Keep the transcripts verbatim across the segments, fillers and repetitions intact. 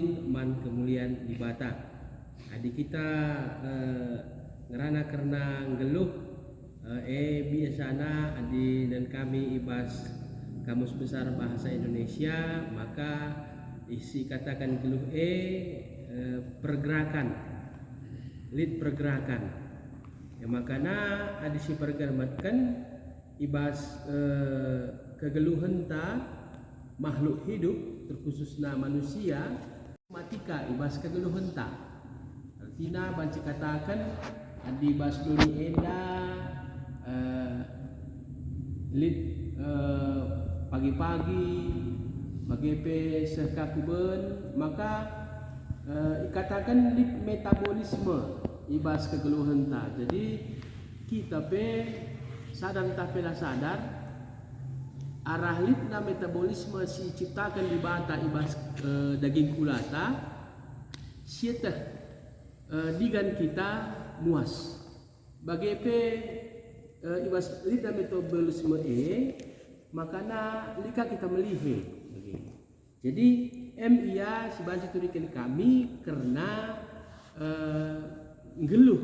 man kemulian Dibata. Adi kita, eh, ngerana kerna nggeluh, eh, e biasana adi nen kami i bas Kamus Besar Bahasa Indonesia, maka isi katakan geluh e, eh, pergerakan, lit pergerakan. E makana adi sipergermetken i bas, eh, kegeluhenta makhluk hidup, terkhususna manusia, mati ka i bas kegeluhenta. Ertina banci kataken, adi bas doni enda, eh, lit, eh, pagi-pagi, bage pe seh ka kuben, maka, eh, ikataken lit metabolisme i bas kegeluhenta. Jadi, kita pe sadar ntah pe la sadar, arah litna metabolisme si iciptaken Dibata i bas, eh, daging kulata, sieteh, eh, digan kita muas. Bage pe, eh, i bas litna metabolisme e, makana lit ka kita melihe. Jadi, em ia si banci turiken kami kerna, eh, nggeluh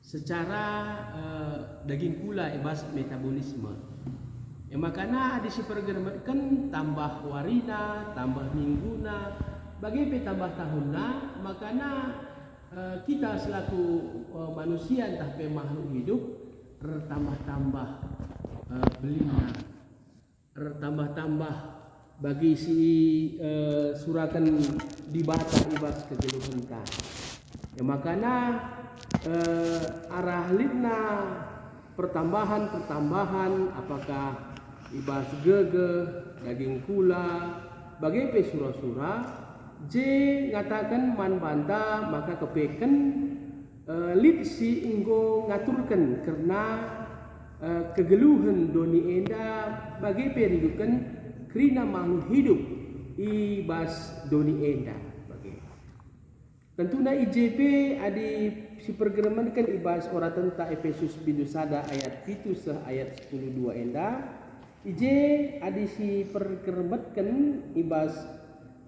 secara, eh, daging kula i bas metabolisme. E makana adi sipergermetken tambah warina, tambah mingguna, bage pe tambah tahunna, makana, eh, kita selaku, eh, manusia ntah pe makhluk hidup ertambah-tambah, eh, belinna. Ertambah-tambah bagi si, eh, suraken Dibata i bas kegeluhenta. E makana, eh, arah litna pertambahan-pertambahan, apakah i bas gegeh, daging kula, bage pe sura-sura, je ngataken man banta maka kepeken, eh, lit si enggo ngaturken kerna, eh, kegeluhen doni enda, bage pe rikutken kerina makhluk hidup i bas doni enda. Bage. Tentuna i je pe adi sipergermetken i bas uratenta Epesus bindu sada ayat pitu seh ayat sepuluh dua enda, i je adi sipergermetken i bas,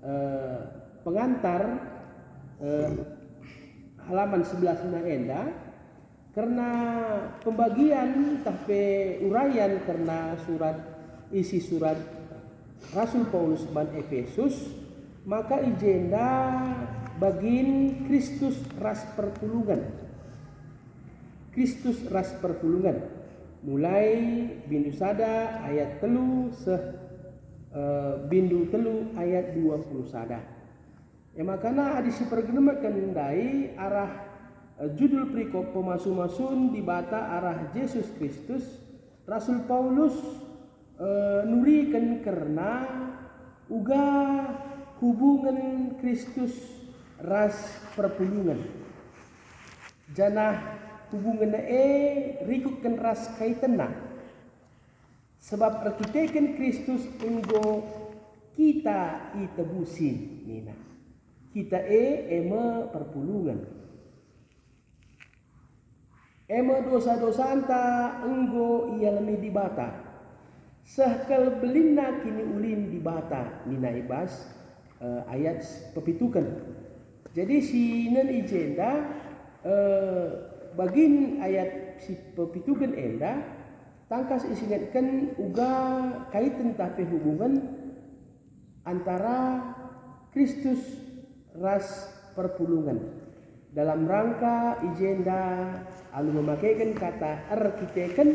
eh, pengantar, eh, halaman sebelas enda, kerna pembagian ntah pe uraian kerna surat, isi surat Rasul Paulus man Epesus, maka i jenda bagin Kristus ras perpulungen. Kristus ras perpulungen. Mulai bindu sada ayat telu seh, eh, bindu telu ayat dua puluh sada. E makana adi sipergermetken ndai arah, eh, judul perikop pemasu-masun Dibata arah Jesus Kristus, Rasul Paulus, eh, nuriken kerna uga hubungen Kristus ras perpulungen. Janah hubungen e rikutken ras kaitenna. Sebab erkiteken Kristus enggo kita itebusi, nina. Kita e, e me perpulungen. E me dosa-dosanta enggo ialemi Dibata. Seh kal belinna kiniulin Dibata, nina i bas, eh, ayat pepituken. Jadi sinen i jenda, eh, bagin ayat si pepituken enda, tangkas isingetken uga kaiten ntah pe hubungen antara Kristus ras perpulungen. Dalam rangka i jenda, alu memakeken kata erkiteken,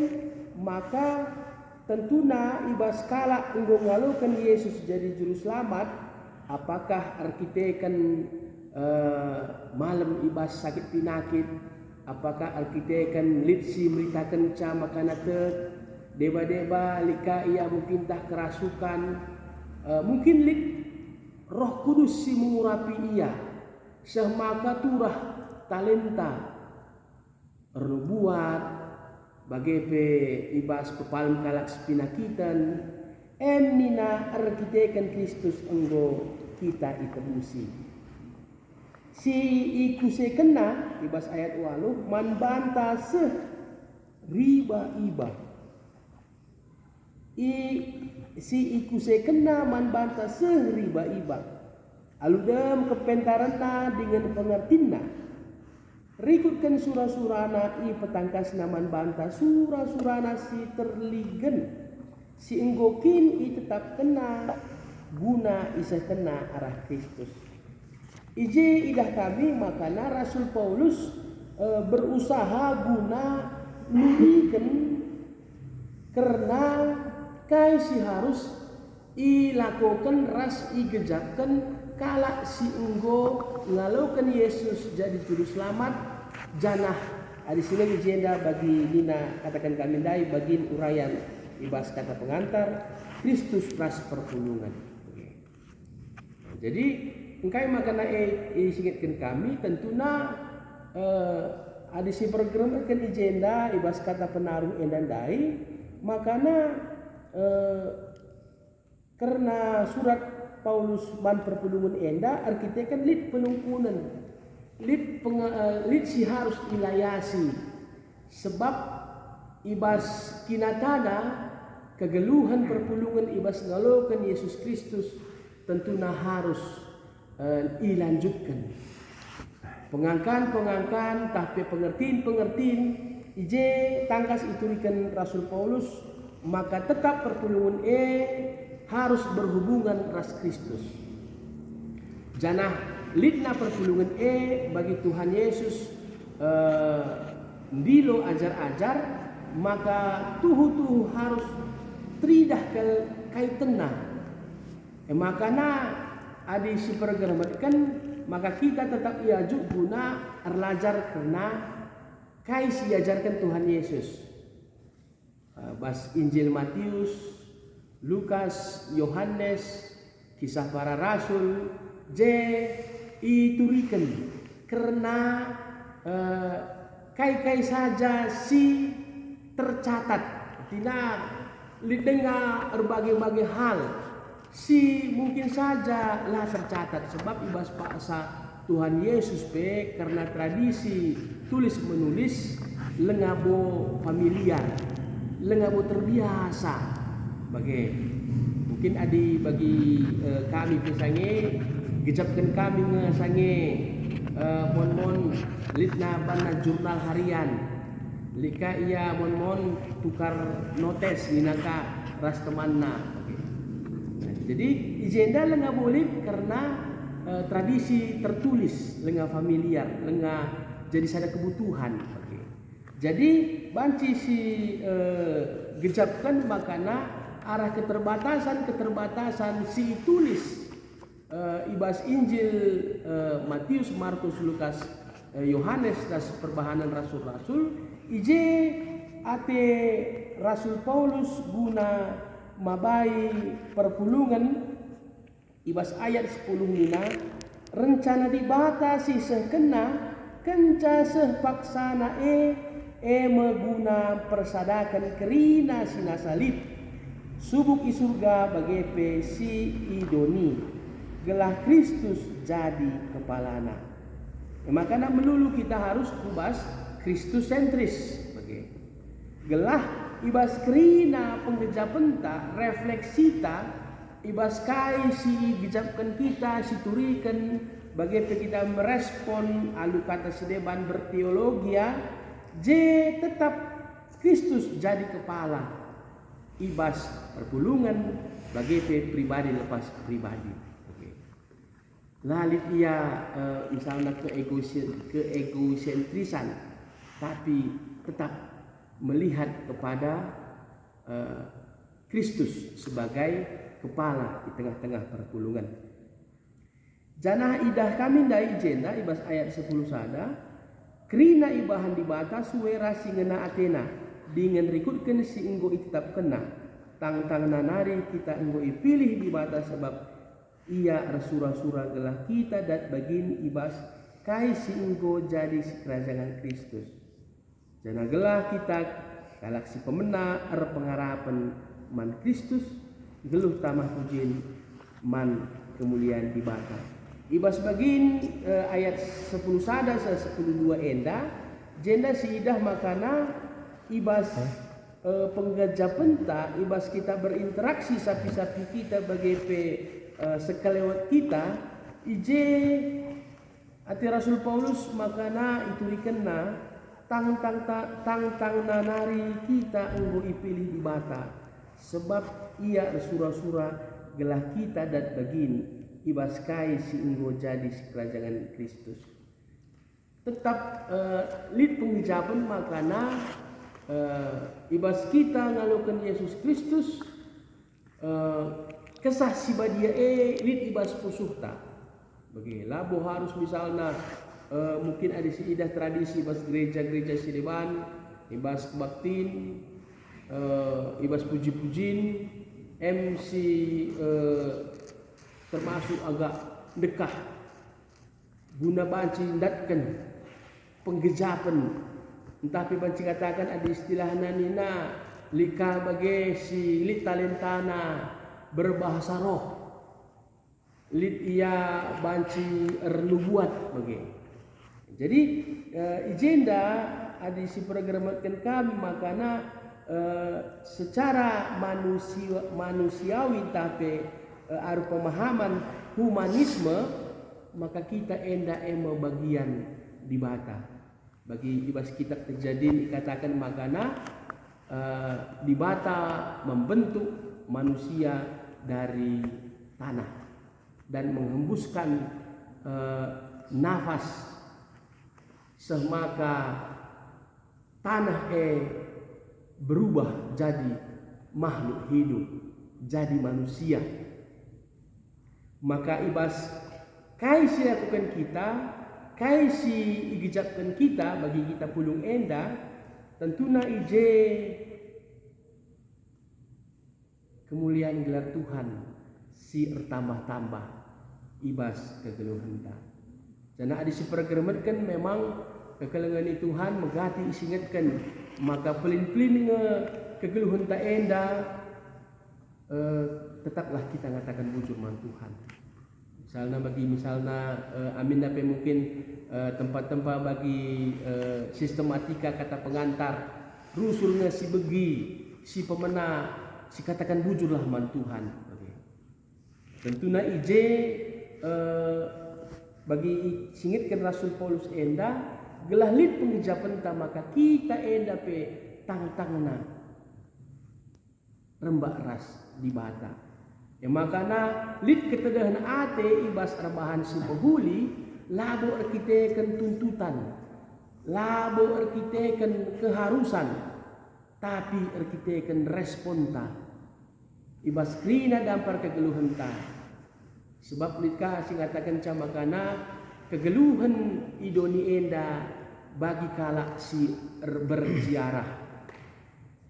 maka tentuna i bas kalak enggo ngaloken Yesus jadi Juruselamat, apakah erkiteken, eh, malem i bas sakit pinakit, apakah erkiteken lit si meritakenca makana tek, deba-deba lit ka ia mungkin ntah kerasukan, eh, mungkin lit Roh Kudus si mengurapi ia, seh maka turah talenta ernubuat, bage pe i bas pepalem kalak si pinakiten, em nina erkiteken Kristus enggo kita itebusi. Si ikusekenna i bas ayat waluh man banta seh riba-iba. I, si ikusekenna man banta seh riba-iba. Alu dem kepentarenna dingen pengertinna. Rikutken sura-surana ipetangkasna man banta sura-surana si terligen, si enggo kin itetapkenna guna isehkenna arah Kristus. I je idah kami makana Rasul Paulus, eh, berusaha guna nuriken kerna kai si harus ilakoken ras igejapken kalak si enggo ngaloken Yesus jadi Juruselamat, janah adi si i jenda bagi nina kataken kami ndai bagin urayan i bas kata pengantar, Kristus ras perpulungen. Jadi, engkai makana e isingetken kami, tentuna, eh, adi si pergeremetken i jenda i bas kata penaruh enda ndai, makana, eh, kerna surat Paulus man perpulungen enda erkiteken lit penungkunen, lit penge-, eh, lit si harus ilayasi. Sebab i bas kinatana kegeluhen perpulungen i bas ngaloken Yesus Kristus tentuna harus, eh, ilanjutken. Pengangkan-pengangkan tah pe pengertin-pengertin i je tangkas ituriken Rasul Paulus maka tetap perpulungen e harus berhubungan ras Kristus. Janah litna perpulungen e bagi Tuhan Yesus, eh, ndilo ajar-ajar, maka tuhu-tuhu harus teridah kal kai tenna. E makana adi si pergeremetken, maka kita tetap iajuk guna erlajar kerna kai si iajarken Tuhan Yesus. Eh, bas Injil Matius, Lukas, Yohanes, Kisah Para Rasul, je ituriken kerna, eh, kai-kai saja si tercatat. Artina, lit denga erbage-bage hal si mungkin saja la tercatat, sebab i bas paksa Tuhan Yesus pe kerna tradisi tulis menulis lengabo familiar, lengabo terbiasa. Bage, mungkin adi bagi, eh, kami pe sange, gejapken kami nge sange, eh, mon-mon litna banna jurnal harian. Lit ka ia mon-mon tukar notes nina ka ras temanna. Oke. Nah, jadi i jenda lenga bulit kerna, eh, tradisi tertulis, lenga familiar, lenga jadi sada kebutuhan. Oke. Jadi banci si, eh, gejapken makana arah keterbatasan-keterbatasan si itulis eh, i bas Injil, eh, Matius, Markus, Lukas, eh, Yohanes ras Perbahanen Rasul-Rasul, i je ate Rasul Paulus guna mabai perpulungen. I bas ayat sepuluh nina, "Rencana Dibata si sehkenna kenca seh paksana e, e me guna persadaken kerina si nasa lit, subuk i Surga bage pe si i doni, gelah Kristus jadi kepalana." E makana melulu kita harus ku bas Kristus sentris bage. Gelah i bas kerina penggejapenta, refleksita, i bas kai si igejapken kita, si turiken, bage pe kita merespon alu kata si deban berteologia, je tetap Kristus jadi kepala i bas perpulungen, bage pe pribadi lepas pribadi. Oke. La lit ia, eh, misalna keegoisen-, keegosentrisan, tapi tetap melihat kepada, eh, Kristus sebagai kepala di tengah-tengah perpulungen. Janah idah kami ndai i jenda i bas ayat sepuluh sada, kerina ibahan Dibata sue ras si ngena atena, dingen rikutken si enggo itetapkenna. Tangtangna nari kita enggo ipilih Dibata sebab Ia ersura-sura gelah kita dat bagin i bas kai si enggo jadi sikerajangen Kristus. Janah gelah kita, kalak si pemena erpengarapen man Kristus, nggeluh tamah pujin man kemulian Dibata. I bas bagin, eh, ayat sepuluh sada seh sepuluh dua enda, jenda siidah makana i bas, eh, penggejapenta, i bas kita berinteraksi sapi-sapi kita bage pe, eh, sekelewet kita, I je ate Rasul Paulus makana iturikenna tangtang ta-, tangtangna nari kita enggo ipilih Dibata, sebab Ia ersura-sura gelah kita dat bagin i bas kai si enggo jadi sikerajangen Kristus. Tetap, eh, lit pengejapen makana, eh, i bas kita ngaloken Yesus Kristus, eh, Kesah Si Badia e lit i bas pusuhta. Bage, labo harus misalna, eh, mungkin ada si idah tradisi i bas gereja-gereja si deban, i bas kebaktin, eh, i bas puji-pujin, em si, eh, termasuk agak ndekah guna banci ndatken penggejapen, ntah pe banci kataken adi istilahna nina lit ka bage si lit talentana berbahasa roh, lit ia banci ernubuat bage. Jadi, eh, i jenda adi si pergeremetken kami makana, eh, secara manusia-, manusiawi ntah pe, eh, aru pemahaman humanisme, maka kita enda e me bagian Dibata. Bagi i bas kitab Kejadin ikataken makana, eh, Dibata membentuk manusia dari tanah dan menghembuskan, eh, nafas seh maka tanah e berubah jadi makhluk hidup, jadi manusia. Maka i bas kai si ilakuken kita, kai si igejapken kita bagi kita pulung enda, tentuna i je kemulian gelar Tuhan si ertambah-tambah i bas kegeluhenta. Janah adi si pergeremetken memang kekelengen i Tuhan megati isingetken, maka pelin-pelin nge kegeluhenta enda, eh, tetaplah kita ngataken bujur man Tuhan. Misalna bagi, misalna, eh, aminna pe mungkin, eh, tempa-tempa bagi, eh, sistematika kata pengantar, rusur nge si begi, si pemena, si kataken bujurlah man Tuhan. Oke. Tentuna i je, eh, bagi singetken Rasul Paulus enda, gelah lit pengejapenta maka kita enda pe tangtangna rembak ras Dibata. E makana lit ketedehen ate i bas erbahan si mehuli, labo erkiteken tuntutan, labo erkiteken keharusan, tapi erkiteken responta i bas kerina dampar kegeluhenta. Sebab lit ka si ngatakenca makana kegeluhen i doni enda bagi kalak si er-, berziarah.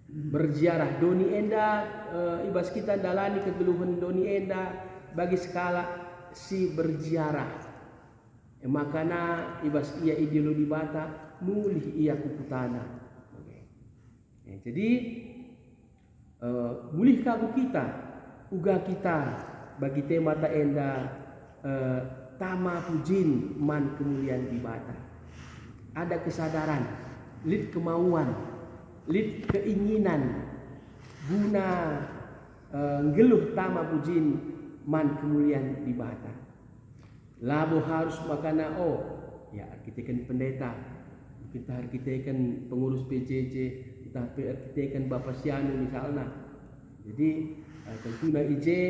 Berziarah doni enda, eh, i bas kita ndalani kegeluhen doni enda bagi sekalak si berziarah. E makana i bas ia idilo Dibata, mulih ia ku kutana. Oke. Ya, jadi, eh, mulih ka ku kita, uga kita bagi temata enda, eh, tama pujin man kemulian Dibata. Ada kesadaran, lit kemauan, lit keinginan guna, eh, nggeluh tama pujin man kemulian Dibata. Labo harus makana, oh, ya, erkiteken pendeta, mungkin tah erkiteken pengurus P J J, ntah pe erkiteken bapa si anu misalna. Jadi, eh, tentuna i je,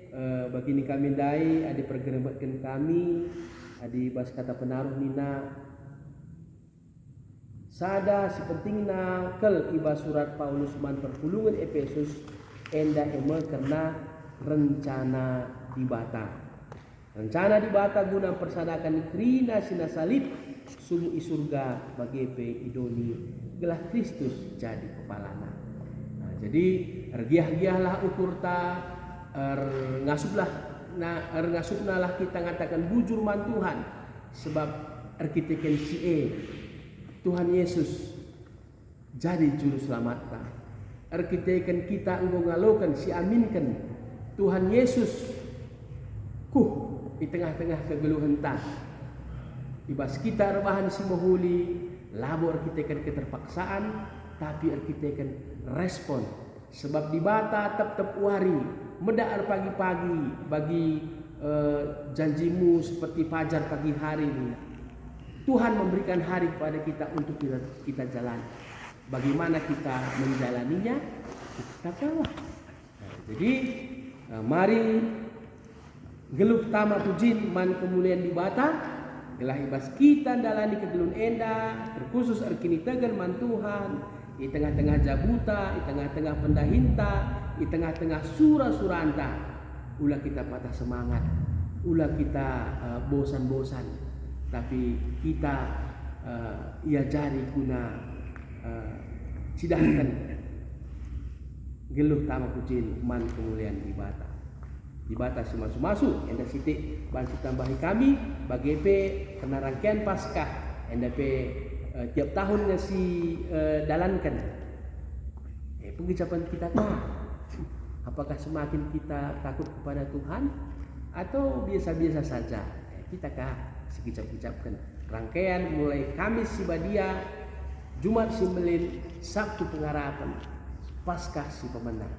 eh, bagini kami ndai, adi pergeremetken kami, adi bas kata penaruh nina, sada si pentingna kal i bas surat Paulus man perpulungen Epesus, enda e me kerna rencana Dibata. Rencana Dibata guna mpersadaken kerina si nasa lit, sumuk i Surga bage pe i doni, gelah Kristus jadi kepalana. Nah, jadi ergiah-giahlah ukurta, erngasuplah, na-, erngasupnalah kita ngataken bujur man Tuhan, sebab erkiteken si e Tuhan Yesus jadi Juru Selamatta. Erkiteken kita enggo ngaloken si aminken Tuhan Yesus kuh i tengah-tengah kegeluhenta. I bas kita erbahan si mehuli, labo erkiteken keterpaksaan, tapi erkiteken respon. Sebab Dibata tep-tep wari medak erpagi-pagi bagi, eh, Janji-Mu seperti fajar pagi hari, nina. Tuhan memberikan hari kepada kita untuk kita, kita jalani. Bagaimana kita menjalaninya? Kita kalah. Nah, jadi, eh, mari nggeluh tama pujin man kemulian Dibata, gelah i bas kita ndalani kegeluhen enda, terkhusus erkiniteken man Tuhan, i tengah-tengah jabuta, i tengah-tengah pendahinta, i tengah-tengah sura-suranta, ula kita patah semangat, ula kita, eh, bosan-bosan, tapi kita, eh, iajari guna, eh, cidahken nggeluh tama pujin man kemulian Dibata. Dibata si masu-masu, enda sitik banci tambahi kami, bage pe kerna rangkaian Paskah, enda pe, eh, tiap tahun nge si, eh, dalanken. Eh, penggejapen kita ka? Apakah semakin kita takut kepada Tuhan, atau biasa-biasa saja? Eh, kita ka si gejap-gejapken rangkaian mulai Kamis si Badia, Jumat si Mbelin, Sabtu Pengarapen, Paskah si Pemena.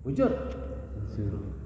Bujur? Bujur.